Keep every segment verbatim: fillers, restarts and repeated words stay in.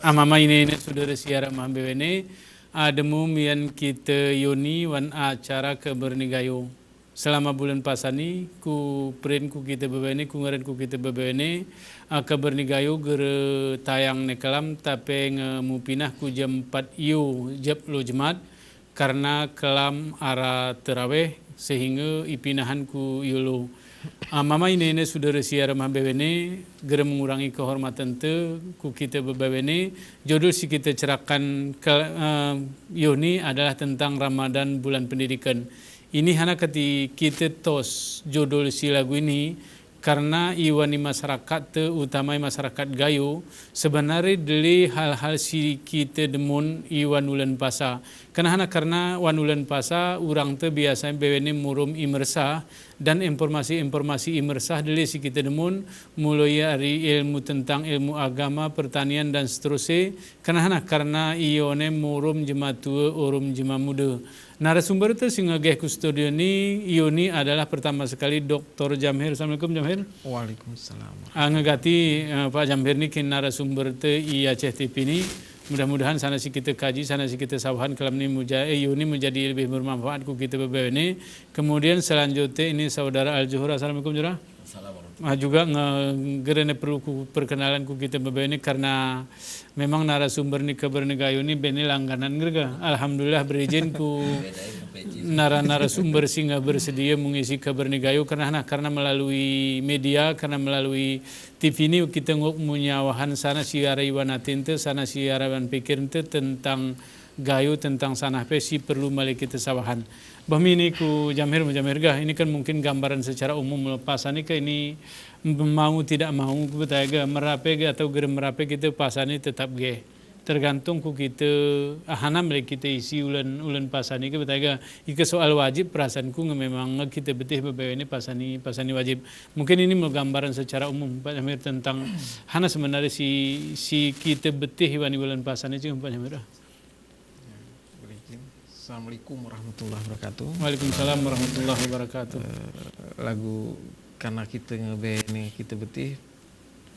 A, mama, ine, ine, sodara siar mahambewene, a, demum iyan kite iyoni wan acara Kebernigayoo. Selama bulan pasani, ku prin ku kite bebene, ku ngeren ku kite bebene, a, Kebernigayoo gere tayang ne kelam, tape nge mupinah ku jam empat iyo, jap lo jemat, karna kelam ara teraweh, sehingga ipinahan ku iyo lo. A, mama, ine, ine, sodara siar mahambewene, gere mengurangi kehormatante ku kite bebewene, jodol si kite cerakan ke, e, iyoni adalah tentang Ramadan, bulan pendidikan. Ini hana kati kite tos jodol si lagu ini, karna iwan i masarakat, terutama i masarakat Gayo, sebenarne deli hal-hal si kite demun iwan ulan pasa. Kena hana karna wan ulan pasa, urangte biasanya bebene murum imersah, dan informasi-informasi imersah deli si kite demun, mulai ari ilmu tentang ilmu agama, pertanian, dan seterusnya. Kena hana karna iyone murum jema tua, urum jema muda. Narasumberte si ngegeh ku studio ni, iyoni adalah pertama sekali Doktor Jamhir. Assalamualaikum, Jamhir. Waalaikumsalam. A, ngegati, e, Pak Jamhir ni kin narasumberte i Aceh TV ni. Mudah-mudahan sana si kite kaji, sana si kite sawahan kelam ni muja-, e, iyoni menjadi lebih bermanfaat ku kite bebewene. Kemudian selanjutnya ini Saudara Al Juhur. Assalamualaikum, Juhur. Assalamualaikum. A, juga nge-, gere ne perlu ku perkenalan ku kite bebewene karna memang narasumber ni Kebernigayoo ni bene langganan gerga. Alhamdulillah, berijin ku nara-, narasumber si nge bersedia mengisi Kebernigayoo karna, nah, karna melalui media, karna melalui TV ni kite ngok munyawahan sana si ara iwan atinte, sana si ara iwan pikirinte tentang Gayo, tentang sanah pe si perlu male kite sawahan. Bah, ini ku Jamhir, Jamhir ga, ini kan mungkin gambaran secara umum, pasa ini ke ini mau tidak mau, ku betaya ga, merape ga atau gere merape kite pasa ini tetap ge. Tergantung ku kite, a, hana mele kite isi ulan, ulan pasa ini, ku betaya ga, ika soal wajib, perasaanku nge memang nge kite betih bebewene pasa ini, pasa ini wajib. Mungkin ini mau gambaran secara umum, Pak Jamhir, tentang hana sebenarnya si, si kite betih iwan i ulan pasa ini, cing, Pak Jamhir. Ya, boleh, izin. Assalamualaikum warahmatullahi wabarakatuh. Waalaikumsalam warahmatullahi wabarakatuh. E, lagu karna kite ngebene kite betih,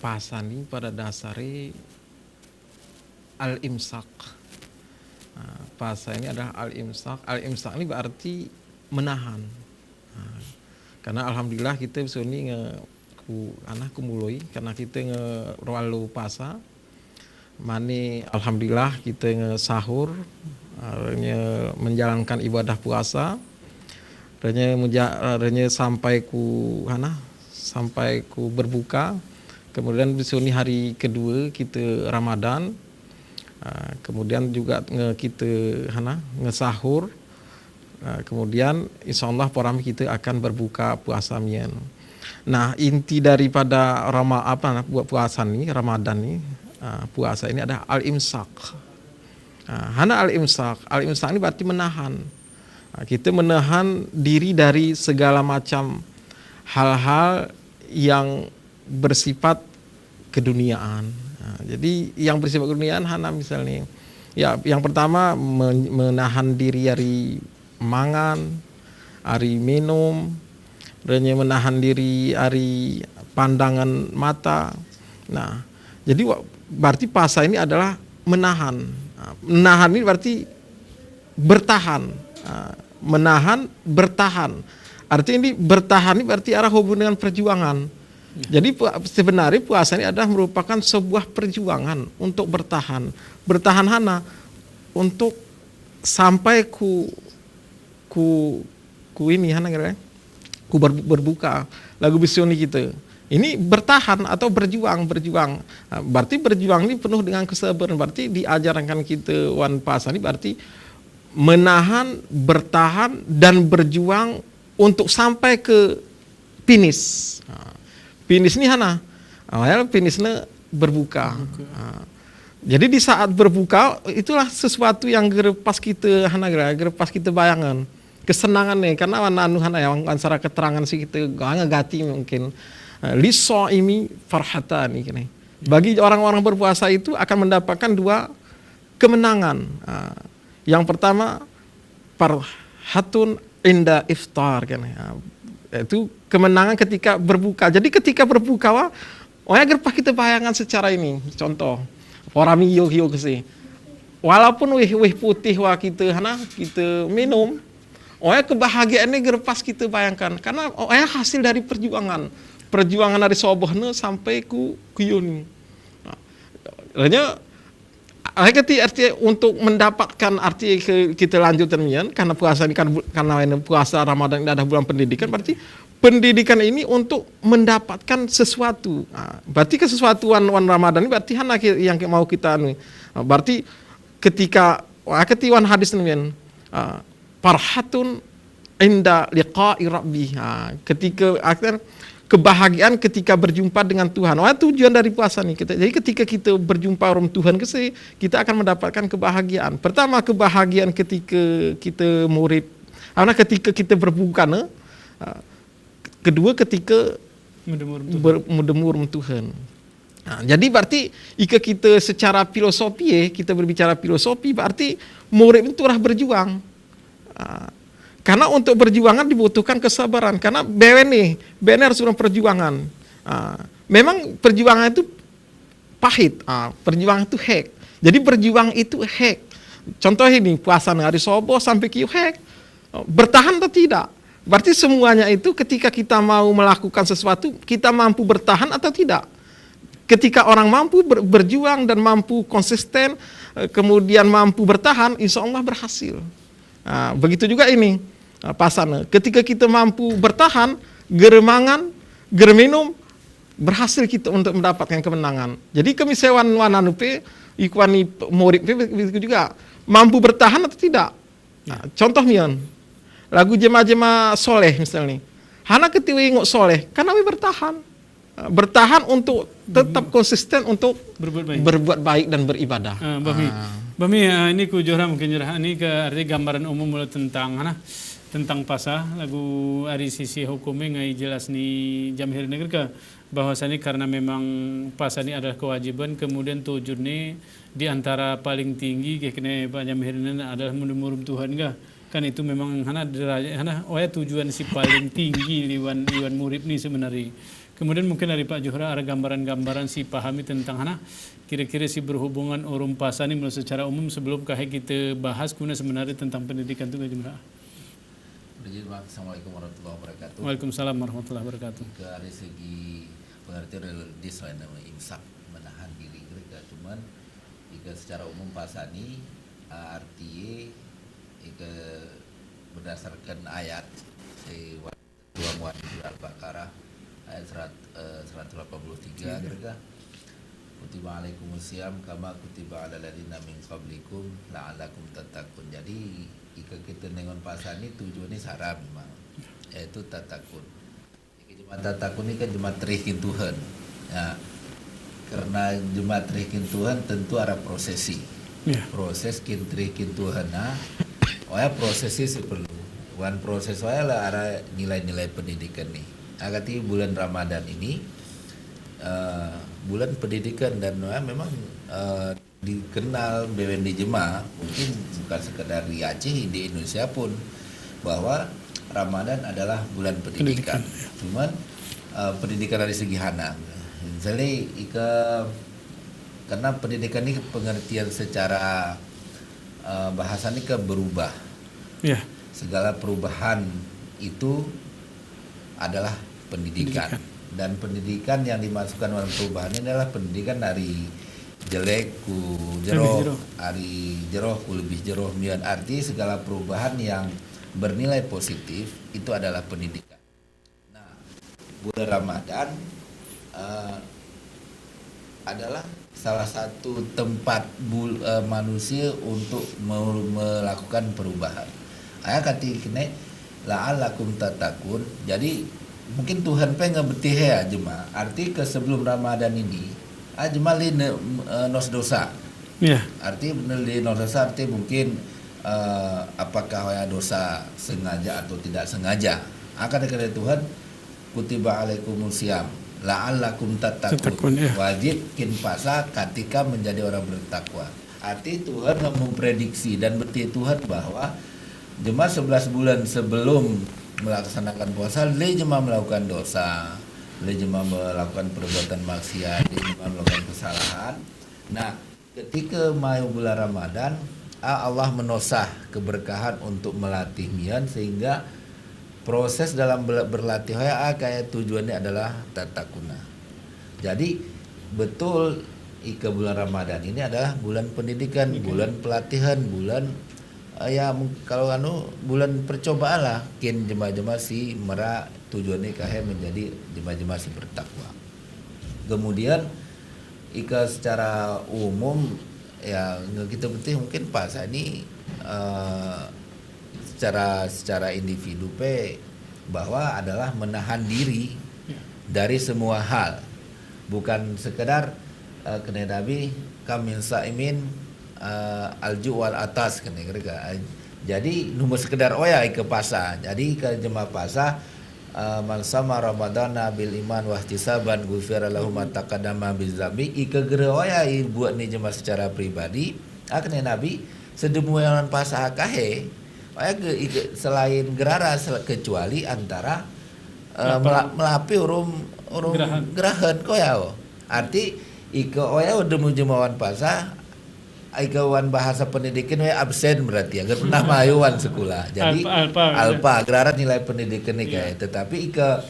pasa ini pada dasarnya al-imsak. Nah, pasa ini adalah al-imsak. Al-imsak ini berarti menahan. Nah, karna alhamdulillah kite besoni nge ku, ana, ku muloi, karna kite nge roalo pasa. Mane alhamdulillah kite nge sahur, artinya menjalankan ibadah puasa. Artinya menja-, artinya sampai ku, ana, sampai ku berbuka. Kemudian besoni hari kedua kite Ramadan. A, kemudian juga nge kite, ana, nge sahur. Nah, kemudian, insya Allah, porame kite akan berbuka puasa mian. Nah, inti daripada Rama-, apa, nah, bulan puasa ini, Ramadan ini, ah, puasa ini adalah al-imsak. Nah, hana al-imsak. Al-imsak ini berarti menahan. Nah, kita menahan diri dari segala macam hal-hal yang bersifat keduniaan. Nah, jadi yang bersifat keduniaan hana misalnya. Ya, yang pertama men-, menahan diri dari mangan, ari minum, renya menahan diri ari pandangan mata. Nah, jadi wa-, berarti puasa ini adalah menahan. Nah, menahan ini berarti bertahan. Nah, menahan, bertahan. Artinya ini bertahan ini berarti ada hubungan dengan perjuangan. Ya. Jadi pu-, sebenarnya puasa ini adalah merupakan sebuah perjuangan untuk bertahan. Bertahan hana untuk sampai ku, ku, ku ini, hana kira, ku ber-, berbuka. Lagu besoni kita. Ini bertahan atau berjuang, berjuang. Nah, berarti berjuang ini penuh dengan kesabaran. Berarti diajarkan kita wan puasa ini berarti menahan, bertahan, dan berjuang untuk sampai ke finish. Nah, finish ini hana. Awalnya finish ini berbuka. Berbuka. Nah, jadi di saat berbuka, itulah sesuatu yang gere pas kita, hana gere, gere pas kita bayangan. Kesenangan nih, karena wan anu hana ya, wan, wan secara keterangan sih kita, gua ngegati mungkin. Nah, lis-shaimi farhatani, gini. Bagi orang-orang berpuasa itu akan mendapatkan dua kemenangan. Nah, yang pertama, farhatun inda iftar, kan. Nah, itu kemenangan ketika berbuka. Jadi ketika berbuka, wah, oh ya, gere pas kita bayangan secara ini. Contoh, Para miyo-iyo kesi. Walaupun wih, wih putih wa kita, hana, kita minum. Oya kebahagiaannya gerpas kita bayangkan. Karena oya hasil dari perjuangan. Perjuangan dari sobohne sampai ku, ku yuni. Nah, artinya, arti, arti untuk mendapatkan arti ke, kita lanjutan miyan, karena puasa ini kan bu-, karena ini puasa Ramadan ini adalah bulan pendidikan, berarti pendidikan ini untuk mendapatkan sesuatu. Nah, berarti ke sesuatu wan, wan Ramadan ini berarti hana ke, yang ke mau kita anu. Nah, berarti ketika, wah, ketika wan hadis ini miyan, ah, farhatun inda liqa'i rabbi. Ha, ketika, artinya, kebahagiaan ketika berjumpa dengan Tuhan. Wah, tujuan dari puasa nih. Kita, jadi ketika kita berjumpa rom Tuhan kesi, kita akan mendapatkan kebahagiaan. Pertama, kebahagiaan ketika kita murip. Karena ketika kita berbuka, nah, kedua ketika mudemu rom Tuhan. Ber-, mudemu rom Tuhan. Nah, jadi berarti ika kita secara filosofi, ya, kita berbicara filosofi, berarti murip itu harus berjuang. Ah, karena untuk perjuangan dibutuhkan kesabaran. Karena bewen nih, bewen harus orang perjuangan. Ah, memang perjuangan itu pahit. Ah, perjuangan itu hek. Jadi berjuang itu hek. Contoh ini, puasa hari soboh sampai kiu hek. Bertahan atau tidak? Berarti semuanya itu ketika kita mau melakukan sesuatu, kita mampu bertahan atau tidak? Ketika orang mampu ber-, berjuang dan mampu konsisten, eh, kemudian mampu bertahan, insya Allah berhasil. Nah, begitu juga ini, eh, pasana. Ketika kita mampu bertahan, geremangan, gereminum, berhasil kita untuk mendapatkan kemenangan. Jadi kami sewan wan anu pe, ikuan i murip pe, begitu juga. Mampu bertahan atau tidak? Nah, contoh miyan, lagu jema-jema soleh misalnya. Hana keti we ngo soleh, karena we bertahan. Bertahan untuk tetap konsisten untuk berbuat baik, berbuat baik dan beribadah. Ah, Bah Mi. Ah. Bah Mi, ah, ini ku Johra mungkin nyerah. Ini ke arti gambaran umum mula tentang, hana, tentang puasa. Lagu ari sisi hukumnya ngai jelas ni Jamhir negeri ke bahwasanya karena memang puasa ini adalah kewajiban, kemudian tujurnya di antara paling tinggi, kekene Pak Jamhir ini adalah mudemu rom Tuhan kah? Kan itu memang hana deraja-, hana, oya tujuan si paling tinggi liwan, liwan murip ni sebenarnya. Kemudian mungkin dari Pak Johra ada gambaran-gambaran si pahami tentang hana, kira-kira si berhubungan rom puasa ini menurut secara umum sebelum kahé kita bahas guna sebenarnya tentang pendidikan itu bagaimana? Jadi, Bang, assalamualaikum warahmatullahi wabarakatuh. Waalaikumsalam warahmatullahi wabarakatuh. Ke dari segi pengertian religius lain nama imsak, menahan diri, kira-kira. Cuman, ika secara umum puasa ini, ah, artinya, ika berdasarkan ayat, si tuang wan Al-Baqarah, ayat serat-, eh, seratus delapan puluh tiga, kira-kira. Kutiba alaikumus siyam kama kutiba alal ladzina min qablikum la'allakum tattaqun. Jadi, ika kita nengon puasa ini tujuannya sara memang, yaitu tattaqun. Ika jema tattaqun ini kan jema terih kin Tuhan. Ya. Karena jema terih kin Tuhan tentu ada prosesi. Ya. Proses kin terih kin Tuhan, nah. Oh ya, prosesi sih perlu. Wan proses oh ya lah ada nilai-nilai pendidikan nih. Agati bulan Ramadan ini, eh, bulan pendidikan dan, eh, memang, eh, dikenal bewen di jema, mungkin bukan sekedar di Aceh, di Indonesia pun, bahwa Ramadan adalah bulan pendidikan. Pendidikan, ya. Cuman, eh, pendidikan dari segi hana. Misalnya, ika, karena pendidikan ini pengertian secara, eh, bahasa ini ke berubah. Ya. Segala perubahan itu adalah pendidikan. Pendidikan. Dan pendidikan yang dimasukkan dalam perubahan ini adalah pendidikan dari jelek ku jeroh, ku lebih jeroh, ari jeroh ku lebih jeroh, miyan arti segala perubahan yang bernilai positif itu adalah pendidikan. Nah, bulan Ramadan, eh, adalah salah satu tempat bul-, eh, manusia untuk me-, melakukan perubahan. Aya kati kene, "La'allakum tattaqun." Jadi, mungkin Tuhan pengabetih ya, jema. Arti ke sebelum Ramadan ini, ah, jema le ne-, eh, nos dosa. Ya. Arti bener le nos dosa, arti mungkin, eh, apakah ya dosa sengaja atau tidak sengaja. Ah, kata-kata Tuhan, "Kutiba alaikumus siyam, la'allakum tattaqun." Tattaqun, ya. Wajib kin puasa katika menjadi orang bertakwa. Arti Tuhan memprediksi dan betih Tuhan bahwa jema sebelas bulan sebelum melaksanakan puasa, le jema melakukan dosa, le jema melakukan perbuatan maksiat, le jema melakukan kesalahan. Nah, Ketika mayu bulan Ramadan, a, Allah menosah keberkahan untuk melatih miyan, sehingga proses dalam bela-, berlatih hoya, a, kaya tujuannya adalah tatakuna. Jadi, betul, ika bulan Ramadan ini adalah bulan pendidikan, bulan pelatihan, bulan, eh, ya, mung-, kalau anu, bulan percobaan lah, kin jema-jema si mera tujuannya kahe menjadi jema-jema si bertakwa. Kemudian, ika secara umum, ya, nge-, kita penting mungkin pasani, eh, secara, secara individu pe bahwa adalah menahan diri dari semua hal. Bukan sekedar, eh, kena dabi, "Kam min saimin, eh, al-ju' wal atas," kena kira-kira. Jadi, numu sekedar oya ika pasa. Jadi, ika jema pasa, eh, "Man sama Ramadana bil iman wahtisaban ghufira lahu ma taqaddama min zambi." Ika gere oya i buat ni jema secara pribadi. A, kena dabi, sedemu oya pasa kahe, oya ge-, ika selain gerara sel-, kecuali antara, eh, mela-, melapi urum, urum gerahan ko ya, o. Arti, ika oya demu jema wan pasa, ika wan bahasa pendidikan we absen berarti, ya, nggak pernah mayu wan sekolah. Jadi, alpa, alpa, ya. Alpa, geraran nilai pendidikan ni kayak. Tetapi ika,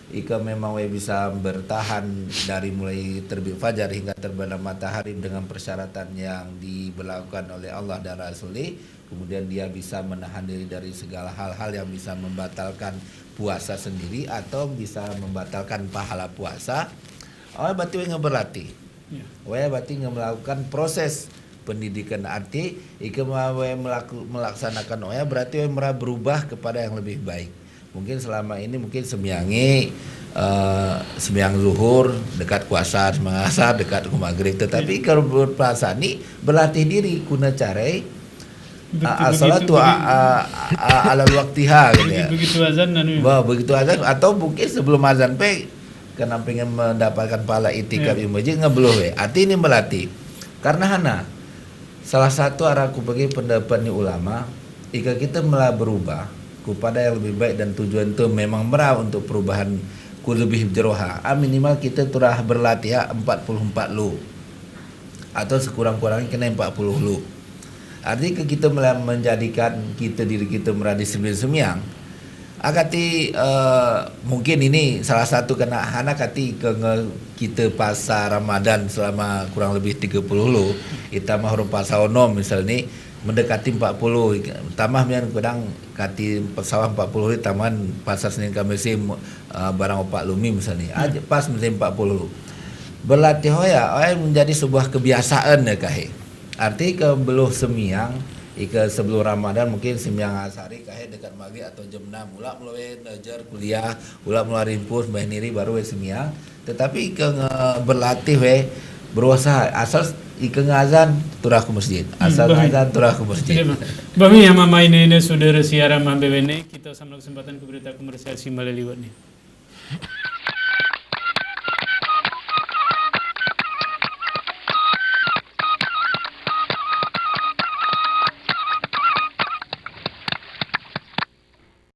ika memang we bisa bertahan dari mulai terbit fajar hingga terbenam matahari dengan persyaratan yang diberlakukan oleh Allah dan Rasulnya, kemudian dia bisa menahan diri dari segala hal-hal yang bisa membatalkan puasa sendiri atau bisa membatalkan pahala puasa, oya berarti we ngeberlatih. Ya. Oya berarti ngemelakukan proses pendidikan. Arti, ika ma-, we melaku-, melaksanakan oya, berarti we mera berubah kepada yang lebih baik. Mungkin selama ini mungkin semyangi, eh, semyang zuhur dekat ku asar, semyang asar dekat ku magrib. Tetapi kalau berpuasa ni berlatih diri guna carai, a, as-salatu, a, a, a, ala waqtiha, gitu ya. Begitu azan, anu. Wah, begitu azan, atau mungkin sebelum azan pe, karena pengen mendapatkan pahala itikaf di masjid, nggak boleh, we. Arti ini berlatih. Karena hana, salah satu arah ku pegi pendapat ni ulama, ika kita mela berubah kepada yang lebih baik dan tujuan itu memang mera untuk perubahan ku lebih jeroha. A, minimal kita turah berlatih, a, empat puluh empat lu. Atau sekurang-kurangnya kena empat puluh lu. Arti ke kita mela menjadikan kita, diri kita mera disiplin semyang. A, kati, eh, mungkin ini salah satu kena hana kati ke nge-, kita pasa Ramadan selama kurang lebih tiga puluh lu, itama urum pasa onom misal ni, mendekati empat puluh, tamah mian kadang kati pasa empat puluh lu, taman pasa Senin Kamis, eh, barang opat lu mi misal ni. A, pas misal empat puluh lu. Berlatih oya, oya menjadi sebuah kebiasaan ya kahe. Arti ke beluh semyang, ika sebelum Ramadan mungkin semyang asari kahe dekat magrib atau jam enam. Ula mula we ngejar kuliah, ula mula rimpus, mbah niri baru we semyang. Tetapi ika nge-, berlatih we, berusaha, asal ika ngazan, turah ku masjid. Asal ngazan, turah ku masjid. Jadi, Mbah Mi, ya, mama ini, ini sudah siaran mambewene, kita sama kesempatan ke berita komersial si malaliwat ni.